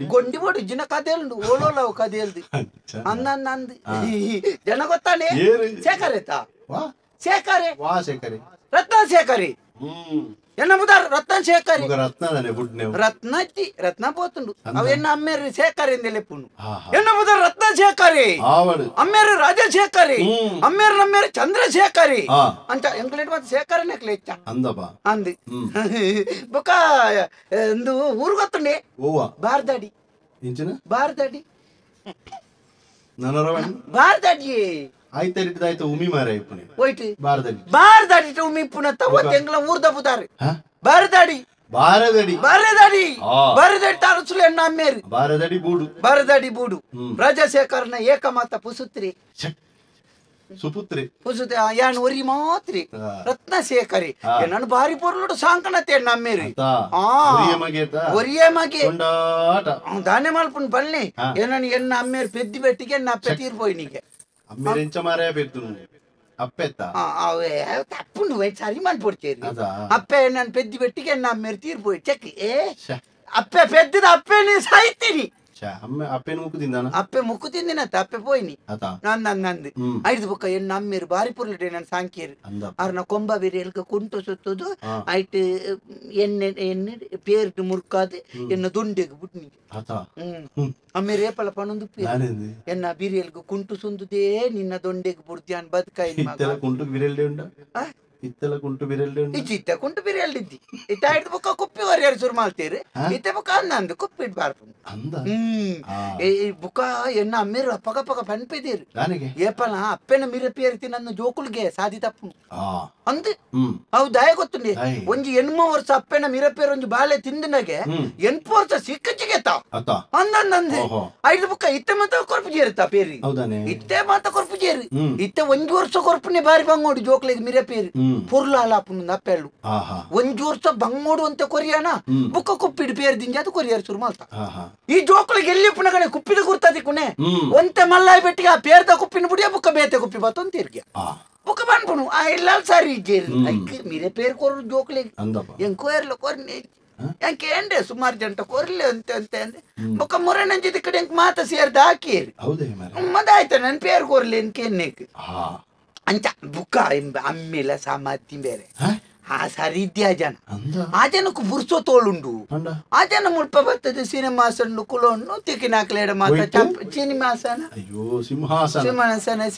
ಗೊಂಡಿ ಬೋಡು ಜಿನ ಕಥೆಲ್ದು ಓಲೋಲವು ಕಥೆಲ್ದು ಅಂದ ಅಂದ ಜನ ಗೊತ್ತಾನೆ ಶೇಖರೇತ ಶೇಖರೆ ವಾ ಶೇಖರೆ ರತ್ನ ಶೇಖರಿ ಎನ್ನ ಮುದಾರ ರತ್ನ ಶೇಖರಿ ರತ್ನ ರತ್ನ ಪೋತುಂಡು ಅವ ಎನ್ನ ಅಮ್ಮೇರು ಶೇಖರಿ ಎಂದೆಲೆಪ್ಪುಂಡು ಎನ್ನ ಮುದಾರ ರತ್ನ ಶೇಖರಿ ಅಮ್ಮೇರು ರಾಜಶೇಖರಿ ಅಮ್ಮೇರು ನಮ್ಮೇರು ಚಂದ್ರಶೇಖರಿ ಅಂತ ಎಂಕ್ಲೇಟ್ ಮತ್ತೆ ಶೇಖರನೇ ಕ್ಲೇಚ್ಚ ಅಂದು ಬೊಕ್ಕ ಒಂದು ಊರು ಗೊತ್ತುಂಡೆ ಬಾರ್ದಾಡಿ ಬಾರ್ದಾಡಿ ಬಾರ್ದಾಡಿ ಆಯ್ತು ಉಮಿ ಮಾರ ಹೋಯ್ತು ಬಾರದಾಡಿ ಬಾರದಾಡಿ ಉಮಿ ಪುನಃ ತವ ತೆಂಗ್ಲ ಊರ್ದ ಪುದಾರೆ ಬಾರದಾಡಿ ಬಾರದಡಿ ಬಾರದಾಡಿ ಬಾರದಾಡಿ ತಾರಸುಲು ಎನ್ನ ಅಮ್ಮೇರು ಬಾರದಡಿ ಬೂಡು ಬಾರದಾಡಿ ಬೂಡು ರಾಜಶೇಖರನ ಏಕಮಾತ ಪುಸುತ್ರಿ ಸುಪುತ್ರಿ ಪುಸುತ್ರಿ ಯಾನ್ ಒರಿ ಮಾತ್ರಿ ರತ್ನಶೇಖರಿ ನನ್ನ ಬಾರಿ ಪೊರ್ಲುಡು ಸಾಂಕಣತೆ ಎನ್ನ ಅಮ್ಮೇರು ಒರಿಯ ಮಗೆ ದಾನೆ ಮಲ್ಪುನ್ ಬಲ್ನಿ ಏನನ್ ಎನ್ನ ಅಮ್ಮೇರು ಪೆದ್ದಿ ಬೆಟ್ಟಿಗೆ ಎನ್ನ ಅಪ್ಪೆ ತೀರ್ಪೋಯ್ನಿಗೆ ಅಮ್ಮೇರೆಂಚ ಮಾರಾಯ ಪೆದ್ದು ಅಪ್ಪೆತ್ತ ತಪ್ಪುಂಡು ಸರಿ ಮನ್ಪೊಡ್ತೇರಿ ಅಪ್ಪೆ ನಾನು ಪೆದ್ದಿ ಬೆಟ್ಟಿಗೆ ಎನ್ನ ಅಮ್ಮೇರು ತೀರ್ಪೋಯ್ ಚೆಕ್ ಏ ಅಪ್ಪೆ ಪೆದ್ದಿದ ಅಪ್ಪೆ ನೀ ಸಾಯ್ತೀನಿ ಅಪ್ಪೆನ ಮುಕ್ಕು ತಿಂದಾನ ಅಪ್ಪೆ ಮುಕ್ಕು ತಿಂದಿನತ್ತ ಅಪ್ಪೆ ಪೋಯ್ನಿ ನಂದು ನಂದು ಐದು ಬೊಕ್ಕ ಎನ್ನ ಅಮ್ಮೇರು ಬಾರಿ ಪೊರ್ಲುಡೆ ನಾನು ಸಾಂಕೇರು ಅರ್ನ ಕೊಂಬ ಬಿರಿಯಲ್ಕ ಕುಂಟು ಸುತ್ತುದು ಐಟ್ ಎಣ್ಣೆ ಎಣ್ಣೆ ಪೇರ್ಟ್ ಮುರ್ಕಾದು ಎನ್ನ ದುಂಡೆಗ್ ಬುಟ್ನಿ ಅಮ್ಮೇರು ಏಪಲ ಪಣೊಂದು ಎನ್ನ ಬಿರಿಯಲ್ಗ ಕುಂಟು ಸುಂದುದೇ ನಿನ್ನ ದೊಂಡೆಗ್ ಬುಡ್ದ್ಯಾನ್ ಬದುಕಾಯಿ ಕುಂಟು ಬಿರಿಯಲ್ಡೆ ಉಂಡ ಇತ್ತೆಲ ಕುಂಟು ಬಿರೆಲ್ಡೆ ಉಂಡು ಇತ್ತೆ ಕುಂಟು ಬಿರೆಲ್ಡಿದ್ದಿ ಇತ್ತ ಐದು ಬೊಕ್ಕ ಕುಪ್ಪಿ ಒರಿಯರು ಶುರು ಮಾಡ್ತೀರಿ ಇತ್ತೆ ಬೊಕ್ಕ ಅಂದ ಕುಪ್ಪಿ ಇಡ್ಬಾರ್ದು ಅಂದ ಈ ಬುಕ್ಕ ಎನ್ನ ಅಮ್ಮೇರು ಅಪ್ಪಗ ಪಗ ಪನ್ಪೆದೀರು ಏಪಲ ಅಪ್ಪೆನ ಮಿರ ಪೇರ್ತಿ ನನ್ನ ಜೋಕುಲ್ಗೆ ಸಾದಿ ತಪ್ಪು ಅಂದ್ ಅವು ದಾಯ ಗೊತ್ತುಂಡಿ ಒಂಜಿ ಎಣ್ಮ ವರ್ಷ ಅಪ್ಪೆನ ಮಿರಪೇರ್ ಒಂಜಿ ಬಾಳೆ ತಿಂದಿನಗೆ ಎಂಟು ವರ್ಷ ಸಿಕ್ಕಚಿಗೆತ ಅಂದಂದಂದೆ ಐದು ಬುಕ್ಕ ಇತ್ತೆ ಮಾತ ಕೊರ್ಪು ಜೇರುತ್ತ ಪೇರಿ ಇತ್ತೆ ಮಾತ ಕೊರ್ಪು ಕೊರ್ಪುಜೇರು ಇತ್ತೆ ಒಂಜಿ ವರ್ಷ ಕೊರ್ಪುನೆ ಬಾರಿ ಬಂಗೋಡು ಜೋಕ್ಲೆಗ್ ಮಿರೆ ಪೇರು ಪೊರ್ಲಾಲ ಆಪುನು ಅಪ್ಪೆಳ್ಳು ಒಂಜಿ ವರ್ಷ ಬಂಗೋಡು ಅಂತ ಕೊರಿಯಾನ ಬುಕ್ಕ ಕುಪ್ಪಿಡ್ ಪೇರು ದಿಂಜಾದು ಕೊರಿಯರ್ ಶುರು ಮಲ್ತ ಈ ಜೋಕ್ಲೆಗ್ ಎಲ್ಲಿ ಪುನಗನೆ ಕುಪ್ಪಿದ ಗುರ್ತದಿಕ್ಕುನೆ ಒಂತೆ ಮಲ್ಲಾಯಿ ಬೆಟ್ಟಿಗೆ ಆ ಪೇರ್ದ ಕುಪ್ಪಿನ ಬುಡಿಯ ಬುಕ್ಕ ಬೇತೆ ಕುಪ್ಪಿ ಬತ್ತೊಂದು ತಿರ್ಗಿಯ ಬುಕ್ಕ ಬಂದ್ಪುನು ಆ ಇಲ್ಲ ಸರಿ ಇಜ್ಜೇರು ಐಕ್ ಮಿರೆ ಪೇರು ಕೊರು ಜೋಕ್ಲೆಗ್ ಎಂಕ್ ಕೋರ್ಲ ಕೊರ್ನೆ ಎಂಕೆ ಎಂಡೆ ಸುಮಾರು ಜಂಟ ಕೊರ್ಲೆ ಅಂತ ಅಂತ ಅಂದೆ ಬೊಕ್ಕ ಮುರನಂಜಿದ ಕಡೆ ಎಂಕ್ ಮಾತ ಸೇರ್ದ ಹಾಕಿರಿ ಮದಾಯ್ತ ನನ್ ಪೇರು ಕೊರ್ಲೆ ಎನ್ಕೆ ಅಂಚ ಬುಕ್ಕ ಅಮ್ಮಿಲ ಸಾಮಾತಿ ಬೇರೆ ಆ ಸರಿದ್ಯಾ ಜನ ಆ ಜನಕ್ಕೆ ಬುರ್ಸೋ ತೋಳುಂಡು ಆ ಜನ ಮುಲ್ಪ ಬರ್ತದೆ ಸಿನಿಮಾಸನ್ನು ಕುಲೋಣ್ಣು ತಿಕ್ಕಿನಾಕ್ಲೇಡ ಮಾತ ಸಿನಿಮಾಸನ ಸಿಂಹಾಸನ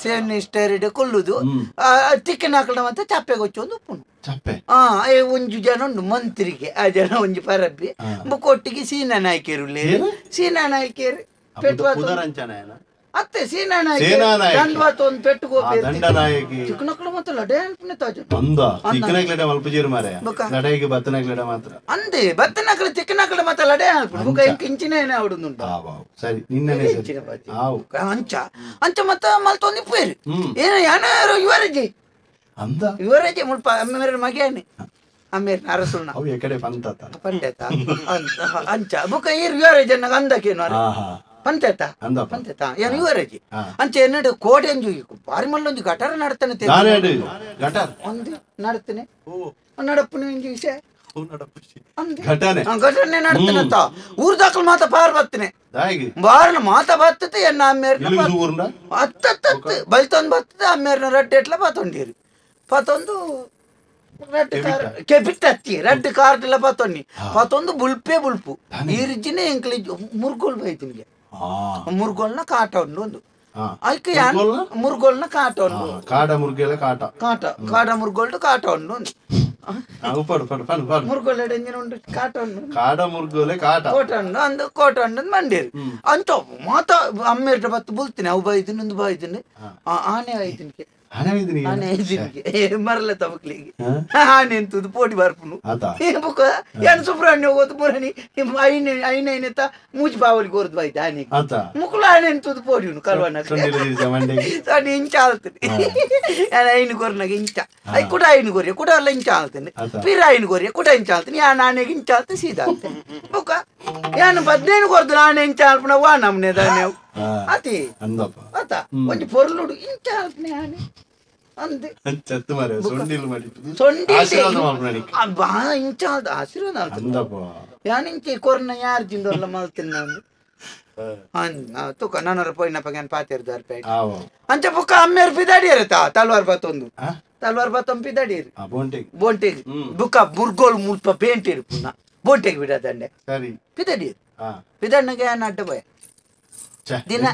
ಸಿನಿಸ್ಟರ್ ಕೊಲ್ಲುದು ತಿಕ್ಕಿನಾಕ್ಲ ಮಾತ ಚಾಪೆ ಗೊಚ್ಚೊಂದು ಉಪ್ಪುನು ಒಂಜು ಜನ ಉಂಡು ಮಂತ್ರಿಗೆ ಆ ಜನ ಒಂಜಿ ಪರಬ್ಬಿ ಬೊಕ್ಕೊಟ್ಟಿಗೆ ಸೀನಾ ನಾಯ್ಕೇರು ಸೀನಾ ನಾಯ್ಕೇರು ಪೆಟ್ಟು ಅತ್ತೆ ಸೀನಾ ನಾಯಕಿ ಒಂದು ಪೆಟ್ಟು ಚಿಕ್ಕನಕ್ಳು ಮಾತ್ರ ಲಡೆ ಅಂದೆ ಬತ್ತನಕ್ಳು ಚಿಕ್ಕನಕ್ಳು ಮಾತ್ರ ಲಡೆ ಅನ್ಪುಣೆ ಬೊಕ್ಕ ಇಂಚಿನ ಏನೇ ಆಡುದುಂಟು ಅಂಚ ಅಂಚ ಮತ್ತ ಮಲ್ತೊಂದು ಇಪ್ಪೇರು ಏನ ಯಾರು ಯುವರಜಿ ಯುವರಜಿ ಮುಲ್ಪ ಅಮ್ಮೇರ ಮಗೇನೆ ಅಮ್ಮೇರ್ ಅರಸುಣ್ಣ ಪಂಡೆತ ಅಂಚ ಬೊಕ್ಕ ಈರ್ ಯುವರಜ್ ಅಂದಕೇನು ಪಂತೆತ ಪಂತೆತ ಏನು ಯುವರಜಿ ಅಂಚ ಎನ್ನಡು ಕೋಡೆ ಅಂಜು ಬಾರಿ ಮಲ್ಲೊಂದು ಗಟಾರ ನಡ್ತಾನೆ ಒಂದು ನಡ್ತಾನೆ ನಡಪ್ಪನ ಒಂಜಿ ವಿಷಯ ಘಟನೆ ನಡ್ತಾನಂತ ಊರ್ದಾಕಲ್ ಮಾತ ಪಾರ್ ಬರ್ತನೆ ಬಾರ್ನ ಮಾತ ಬರ್ತದೆ ಎನ್ನ ಅಮ್ಮೇರ್ನ ಹತ್ತತ್ತು ಬಲ್ತೊಂದು ಬರ್ತದೆ ಅಮ್ಮೇರ್ನ ರಡ್ಡೆ ಎಟ್ಲ ಪಾತೊಂಡೀರು ಪಾತೊಂದು ರಡ್ಡು ಕಾರ್ ಕೆಪಿಟ್ ಹತ್ತಿ ರಡ್ಡು ಕಾರ್ಡ್ಲ ಪಾತೊಂಡಿ ಪಾತೊಂದು ಬುಲ್ಪೇ ಬುಲ್ಪು ಈ ರಿಜ್ಜಿನೇ ಎಂಕ್ಲಿ ಮುರ್ಗೋಲ್ ಬೈತಿನಿಗೆ ಮುರ್ಗೋಲ್ನ ಕಾಟ ಉಂಡು ಒಂದು ಐಕೆ ಮುರ್ಗೋಲ್ನ ಕಾಟ ಉಂಡು ಕಾಡ ಮುರ್ಗೆಲ ಕಾಟ ಕಾಟ ಕಾಡ ಮುರ್ಗೋಲ್ಡು ಕಾಟ ಉಂಡು ಒಂದು ಮುರ್ಗೋಲ್ ಎಂಜಿನ ಉಂಡು ಕಾಟ ಉಂಡು ಕಾಡ ಮುರ್ಗೋಲೆ ಕಾಟ ಕೋಟ ಉಂಡು ಅಂದು ಕೋಟ ಉಂಡು ಮಂಡೇರಿ ಅಂತ ಮಾತ ಅಮ್ಮೇರ್ಟ ಬತ್ತು ಬುಲ್ತೀನಿ ಅವು ಬೈತೀನಿ ಒಂದು ಬೈತೀನಿ ಆನೆ ಐತಿನಿಗೆ ಮರಲ ತಮಕ್ಲಿಗೆ ಆನೆ ಎಂತದ್ದು ಪೋಟಿ ಬರ್ಪುನು ಬುಕ್ಕ ಏನ್ ಸುಬ್ರಹ್ಮಣ್ಯ ಹೋಗೋದು ಮುರಣಿ ಐನೆ ಐನೈನೆತ ಮೂಜಿ ಬಾವಲಿ ಕೋರ್ದು ಬಾಯ್ತು ಆನೆ ಮುಕ್ಕುಲು ಆನೆ ಎಂತದ್ದು ಪೋಡಿನು ಕಲ್ವನ ಸಣ್ಣ ಇಂಚ ಆಲ್ತೀನಿ ಐನು ಕೊರ್ನಾಗ ಇಂಚ I ಕೂಡ ಐನು ಕೊರಿಯ ಕೂಡ ಎಲ್ಲ ಇಂಚ ಆಲ್ತೀನಿ ಪಿರ ಐನು ಕೊರಿಯ ಕೂಡ ಇಂಚ ಆಲ್ತೀನಿ ಯಾನ್ ಆನೆಗೆ ಇಂಚ ಆಲ್ತು ಸೀದಾ ಆಲ್ತೀನಿ ಬುಕ್ಕ ಯಾನು 15 ಕೊರ್ದು ಆನೆ ಇಂಚ ಆಲ್ಪುನ ವಾ ನಮ್ನೆ ದಾನೆ ಅತಿ ಅತ ಒಂಜಿ ಪೊರ್ಲುಡು ಇಂಚ ಆಲ್ಪನೆ ಆನೆ ಅಂದೆ ಇಂಚ ಆಶೀರ್ವಾದ ಯಾನ್ ಇಂಚೆ ಕೊರ್ನ ಯಾರು ಜಿಂದೊಲ್ಲ ಮಲ್ತಿನ ತುಕ ನಾನೂರ ಪೋಯಿನಪ್ಪ ಪಾತೇರ್ದಾರ್ ಪೇಟೆ ಅಂಚ ಬುಕ್ಕ ಅಮ್ಮೇರ್ ಪಿದಾಡಿಯರ್ ತಲ್ವಾರ್ ಬತ್ತೊಂದು ತಲ್ವಾರ್ ಬತ್ತೊಂದು ಪಿದಾಡಿಯರ್ ಬೋಂಟೆಗ್ ಬುಕ್ಕ ಮುರ್ಗೋಲ್ ಮುಲ್ಪ ಪೇಂಟೇರು ಪುನಃ ಬೋಂಟೆಗ್ ಬಿಡದಂಡೆ ಪಿದಾಡಿಯರ್ ಪಿದಾಡ್ನಾಗ ಏನ್ ಅಡ್ಡ ಭಯ ದಿನ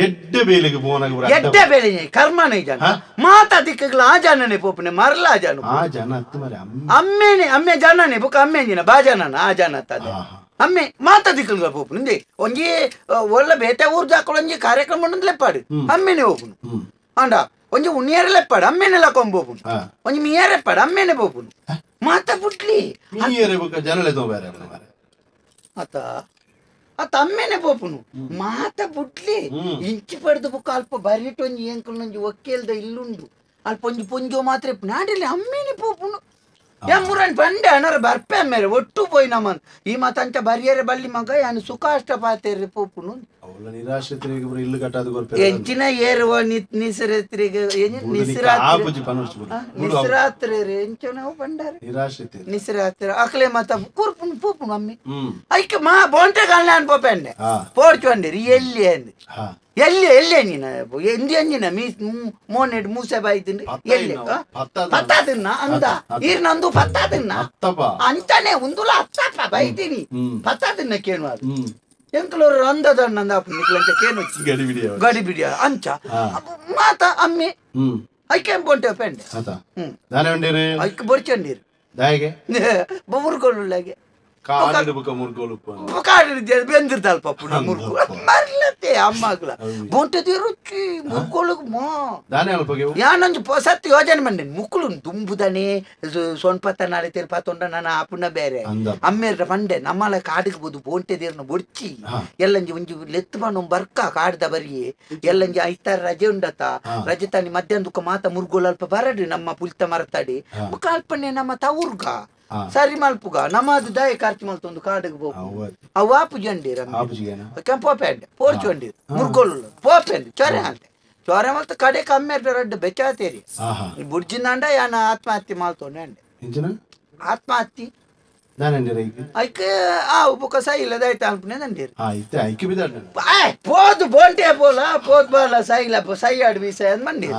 ಎಡ್ಡೆ ಬೇಲೆಗೆ ಪೋನಾಗ ಎಡ್ಡೆ ಬೇಲೆ ಕರ್ಮನೇ ಜನ ಮಾತಾ ದಿಕ್ಕಗಳ ಆ ಜನನೇ ಪೋಪನೆ ಮರಲ ಆ ಜನ ಆ ಜನ ಅಮ್ಮೇನೆ ಅಮ್ಮೆ ಜನನೇ ಬುಕ್ಕ ಅಮ್ಮೆ ಅಂಜಿನ ಬಾ ಜನನ ಆ ಜನ ತದೆ ಅಮ್ಮೆ ಮಾತಾ ದಿಕ್ಕಗಳ ಪೋಪುನು ಇಂದೆ ಒಂಜಿ ಒಳ್ಳೆ ಬೇತೆ ಊರ್ದು ಹಾಕೊಳ್ಳ ಒಂಜಿ ಕಾರ್ಯಕ್ರಮ ಉಂಡು ಲೆಪ್ಪಾಡು ಅಮ್ಮೇನೆ ಹೋಪುನು ಅಂಡ ಒಂಜಿ ಉಣ್ಣಿಯರ ಲೆಪ್ಪಾಡು ಅಮ್ಮೇನೆ ಲಕೊಂಬ ಹೋಪುನು ಒಂಜಿ ಮಿಯರೆಪ್ಪಾಡು ಅಮ್ಮೇನೆ ಪೋಪುನು ಮಾತಾ ಬುಟ್ಲಿ ಜನಲೆ ಆತ ಆತ ಅಮ್ಮೇನೆ ಪೋಪುನು ಮಾತ ಬುಟ್ಲಿ ಇಂಚಿ ಪಡೆದು ಬುಕ್ಕ ಅಲ್ಪ ಬರಿಟು ಒಂಜಿ ಎಂಕಲ್ನೊಂಜಿ ಒಕ್ಕೇಲ್ದ ಇಲ್ಲುಂಡು ಅಲ್ಪ ಒಂಜಿ ಪೊಂಜೋ ಮಾತ್ರ ನಾಡಿಲ್ಲ ಅಮ್ಮೇನೆ ಪೋಪುನು ಎಮ್ಮುರನ್ ಪಂಡೆ ಅನರ ಬರ್ಪೆ ಅಮ್ಮೇರೆ ಒಟ್ಟು ಪೋಯಿ ನಮ್ಮನ್ ಈ ಮಾತಂಚ ಬರಿಯರೆ ಬಲ್ಲಿ ಮಗ ಯಾನು ಸುಖ ಅಷ್ಟ ಪಾತೇರಿ ಪೋಪುನು ಎಂಚಿನ ಏರುವ ನಿಸರತ್ರಿಗೆ ನಿಸರಾತ್ರಿ ಎಂಚ ನಾವು ಬಂಡಾರೆ ನಿಸರಾತ್ರಿ ಅಕ್ಲೆ ಮಾತ ಕೂರ್ಪುನು ಪೋಪುನು ಅಮ್ಮಿ ಐಕೆ ಮಾ ಬೋಂಟೆ ಕಾಲ ಅನ್ಪೋಪೆಂಡೆ ಪೋಡ್ಚೊಂಡಿರಿ ಎಲ್ಲಿ ಅಂದ್ ಎಲ್ಲಿ ಎಲ್ಲಿ ಅಂಜಿನ ಎಂದಿ ಅಂಜಿನ ಮೀ ಮೋನೆಡ್ ಮೂಸೆ ಬಾಯ್ತೀನಿ ಎಲ್ಲಿ ಪತ್ತ ತಿನ್ನ ಅಂದ ಈರ್ ನಂದು ಪತ್ತ ತಿನ್ನ ಅಂತಾನೆ ಉಂದುಲ ಅತ್ತಪ್ಪ ಬೈತೀನಿ ಪತ್ತ ತಿನ್ನ ಕೇನು ಅದು ಎಂಕಲೋರು ಅಂದದಣ್ಣ ಅಪ್ಪ ಕೇನು ಗಡಿ ಬಿಡಿಯ ಅಂಚ ಮಾತ ಅಮ್ಮಿ ಐಕೆ ಬೋಂಟೆ ಪೆಂಡೆ ಐಕೆ ಬೊರ್ಚಂಡೀರು ಬೊಬ್ರುಕೊಳ್ಳಾಗೆ ಕಾಡು ಬುಕ ಮುರ್ಗೋಲು ಕಾಡು ಬೆಂದಿರ್ದಲ್ ಪಪ್ಪು ಮುರ್ಗು ಮರ್ಲತ್ತೆ ಅಮ್ಮಗ್ಲ ಬೋಂಟೆ ರುಚಿ ಮುರ್ಗೋಲು ಮೋ ದಾನೆ ಅಲ್ಪಗೆ ಯಾನೊಂಜಿ ಪೊಸತ್ತು ಯೋಜನೆ ಮಂಡೆ ಮುಕ್ಕುಲು ದುಂಬುದನೆ ಸೊನ್ಪತ್ತ ನಾಳೆ ತೆಲ್ಪಾತೊಂಡ ನಾನು ಆಪುನ ಬೇರೆ ಅಮ್ಮೇರ ಪಂಡೆ ನಮ್ಮಲ ಕಾಡಿಗೆ ಬೋದು ಬೋಂಟೆ ದೇರ್ನ ಬೊಡ್ಚಿ ಎಲ್ಲಂಜಿ ಒಂಜಿ ಲೆತ್ತು ಬಣ್ಣ ಬರ್ಕ ಕಾಡ್ದ ಬರಿಯೇ ಎಲ್ಲಂಜಿ ಐತಾರ ರಜೆ ಉಂಡತ ರಜೆ ತಾನಿ ಮಧ್ಯಾಹ್ನ ದುಃಖ ಮಾತ ಮುರ್ಗೋಲು ಅಲ್ಪ ಬರಡಿ ನಮ್ಮ ಪುಲ್ತ ಮರತಾಡಿ ಬುಕ್ಕ ಅಲ್ಪನೆ ನಮ್ಮ ತವುರ್ಗ ಸರಿ ಮಲ್ಪುಗ ನಮ್ಮದು ದಾಯ ಖರ್ಚು ಮಲ್ತೊಂದು ಕಾಡಿಗೆ ಹೋಗು ಅವು ಆಪುಜಿ ಅಂಡೀರ ಕೆಂಪೋಪೆ ಪೋರ್ಚು ಅಂಡೀರ್ ಮುರ್ಗೋಲು ಪೋಪೆ ಚೊರೆ ಅಂತೆ ಚೊರೆ ಮಲ್ತ ಕಡೆ ಕಮ್ಮಿ ರಡ್ಡು ಬೆಚ್ಚಾತೇರಿ ಬುಡ್ಜಿಂದಾಂಡ ಯಾನ ಆತ್ಮಹತ್ಯೆ ಮಲ್ತೊಂಡೆ ಅಂಡೆ ಆತ್ಮಹತ್ಯೆ ಐಕೆ ಆ ಬುಕ್ಕ ಸೈಲ ದಯತ ಅನ್ಪನೆ ಅಂಡೀರ್ ಪೋದು ಬೋಂಟೆ ಪೋಲ ಪೋದ್ ಬಾಲ ಸೈಲ ಸೈ ಆಡ್ ಬೀಸ ಮಂಡೀರ್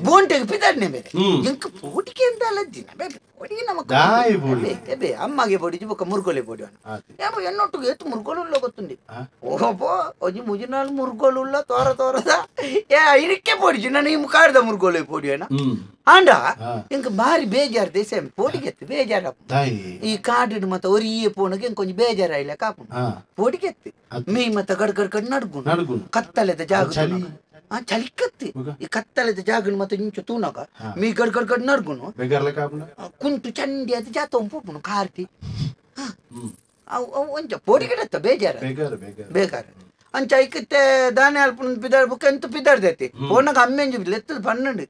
ಬೋಂಟೆಗೆ ಪಿದಾಡ್ನೆ ಬೇರೆ ಇಂಕ ಪೋಟಿಗೆ ಅಂತ ಅಲ್ಲದ್ದಿನ ಪೋಟಿಗೆ ನಮಕ್ ಅಮ್ಮಗೆ ಪೊಡಿಜಿ ಬೊಕ್ಕ ಮುರ್ಗೋಲೆ ಪೊಡಿ ಏಪ ಎನ್ನೊಟ್ಟಿಗೆ ಎತ್ತು ಮುರ್ಗೋಲು ಗೊತ್ತುಂಡಿ ಓಹೋ ಒಂಜಿ ಮುಜಿನಾಲ್ ಮುರ್ಗೋಲುಲ್ಲ ತೋರ ತೋರದ ಏ ಇರಿಕೆ ಪೊಡಿಜಿ ನಾನು ಈ ಮುಖಾಡ್ದ ಮುರ್ಗೋಲೆ ಪೊಡಿಯನ ಆಂಡ ಇಂಕ ಬಾರಿ ಬೇಜಾರು ದೇಶ ಪೋಟಿಗೆತ್ತು ಬೇಜಾರ ಈ ಕಾಡಿಡ್ ಮತ್ತ ಒರಿಯೇ ಪೋಣಗೆ ಇಂಕ ಒಂಜಿ ಬೇಜಾರ ಇಲ್ಲ ಕಾಪು ಪೋಟಿಗೆತ್ತು ಮೀ ಮತ್ತ ಗಡ್ ಗಡ್ ಗಡ್ ನಡ್ಗು ಕತ್ತಲೆದ ಜಾಗ ಚಲಿಕತ್ತಿ ಈ ಕತ್ತಲೆದ ಜಾಗನ ಮತ್ತೆ ಇಂಚು ತೂನಗ ಮೀ ಗಡ್ ಗಡ್ ಗಡ್ ನಡ್ಗುನು ಕುಂಟು ಚಂಡಿ ಅದು ಜಾತ ಪೋಪುನು ಕಾರ್ತಿ ಅವು ಒಂಚ ಪೋಡಿಗಿಡತ್ತ ಬೇಜಾರ ಬೇಕಾರ ಅಂಚ ಐಕತ್ತೆ ದಾನೆ ಅಲ್ಪ ಪಿದಾಡ್ ಬುಕ್ಕ ಎಂತ ಪಿದಾಡ್ದೈತಿ ಪೋನಗ ಅಮ್ಮೆಂಜಿ ಲೆತ್ತದ ಪನ್ನಂಡು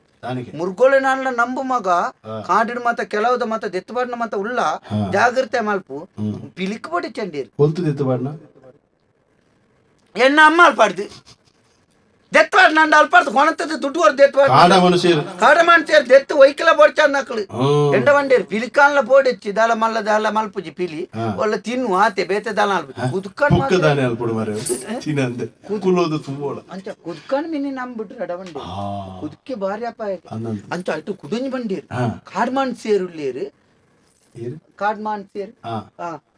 ಮುರ್ಗೋಳೆ ನಾಳ ನಂಬು ಮಗ ಕಾಡಿನ ಮಾತ ಕೆಲವದ ಮಾತ ದೆತ್ತುಬಾಡ್ನ ಮಾತ ಉಳ್ಳ ಜಾಗ್ರತೆ ಮಲ್ಪು ಪಿಲಿಕ್ ಪೊಡಿ ಚಂಡೀರ್ ಎಣ್ಣ ಅಮ್ಮ ಅಲ್ಪಾಡ್ದು ದೆತ್ವಾಡ್ ನಂಡ ಅಲ್ಪಾಡ್ದು ಕೊಣತದ ದುಡ್ಡು ಹೊರ ದೆತ್ವಾಡ್ ಕಾಡ ಮನುಷ್ಯರು ದೆತ್ತು ವೈಕಲ ಬೊಡ್ಚಾರ್ ನಕ್ಳು ಎಂಡ ಬಂಡೇರು ಪಿಲಿಕಾನ್ಲ ಪೋಡೆಚ್ಚಿ ದಾಲ ಮಲ್ಲ ದಾಲ ಮಲ್ಪುಜಿ ಪಿಲಿ ಒಳ್ಳೆ ತಿನ್ನು ಆತೆ ಬೇತೆ ದಾಲ ಅಲ್ಪುಜಿ ಕುದ್ಕಣ್ ಅಂಚ ಕುದ್ಕಣ್ ಮಿನಿ ನಂಬಿಟ್ರು ಅಡ ಬಂಡೇರು ಕುದ್ಕೆ ಭಾರಿ ಅಪಾಯ ಅಂಚ ಅಟ್ಟು ಕುಡುಂಜಿ ಬಂಡೇರು ಕಾಡ್ ಮನುಷ್ಯರು ಉಳ್ಳೇರು ಕಾಡ್ ಮನುಷ್ಯರು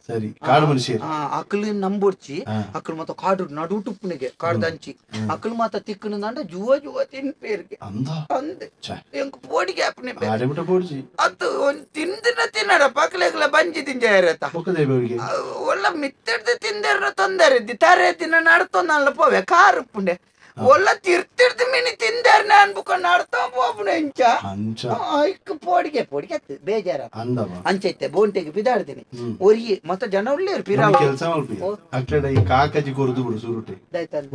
ಸರಿ ಕಾಡು ಮನುಷ್ಯರು ಅಕ್ಲು ನಂಬೊಡ್ಚಿ ಅಕ್ಲು ಮಾತ ಕಾಡು ನಡುಟುಪ್ಪುನಿಗೆ ಕಾಡ್ದಂಚಿ ಅಕ್ಲು ಮಾತ ತಿಕ್ಕನಂಡ ಜುವ ಜುವ ತಿನ್ಪೇರಿಗೆ ಅಂದ್ ಎಂಕ್ ಪೋಡಿಗೆ ಆಪನೆ ಅದು ಒಂದ್ ತಿಂದಿನ ತಿನ್ನಡ ಪಕ್ಲೆಗ್ಲ ಬಂಜಿ ತಿಂಜಾಯರತ ಒಲ್ಲ ಮಿತ್ತಿಡ್ದು ತಿಂದೆರ್ನ ತೊಂದರೆ ಇದ್ದಿ ತಾರೆ ದಿನ ನಡ್ತೊಂದಲ್ಲ ಪೋವೆ ಕಾರು ಉಪ್ಪುಂಡೆ ಒಲ್ಲ ತಿರ್ತಿಡ್ದು ಮಿನಿ ತಿಂದೆರ್ನ ಅನ್ಬುಕೊಂಡು ನಡ್ತೊ ಪೋಪುನೆ ಇಂಚ ಐಕ್ ಪೋಡಿಗೆ ಪೋಡಿಗೆ ಬೇಜಾರ ಅಂಚೈತೆ ಬೋಂಟೆಗೆ ಬಿದಾಡ್ತೀನಿ ಒರಿಯೆ ಮತ್ತ ಜನ ಉಳ್ಳೇರು ಪಿರಾ ಕೆಲಸ ಮಲ್ಪಿ ಅಕ್ಲೆಡ ಈ ಕಾಕಜಿ ಕೊರ್ದು ಬಿಡು ಸುರುಟೆ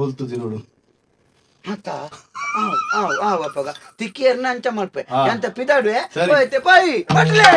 ಒಲ್ತು ತಿನ್ನೋಡು ಮತ್ತ ಆವ್ ಆವ್ ಅಪ್ಪಗ ತಿಕ್ಕಿಯರ್ನ ಅಂಚ ಮಲ್ಪೆ ಎಂತ ಪಿದಾಡುವೆ ಬಾಯ್ ಬಟ್ಲೆ.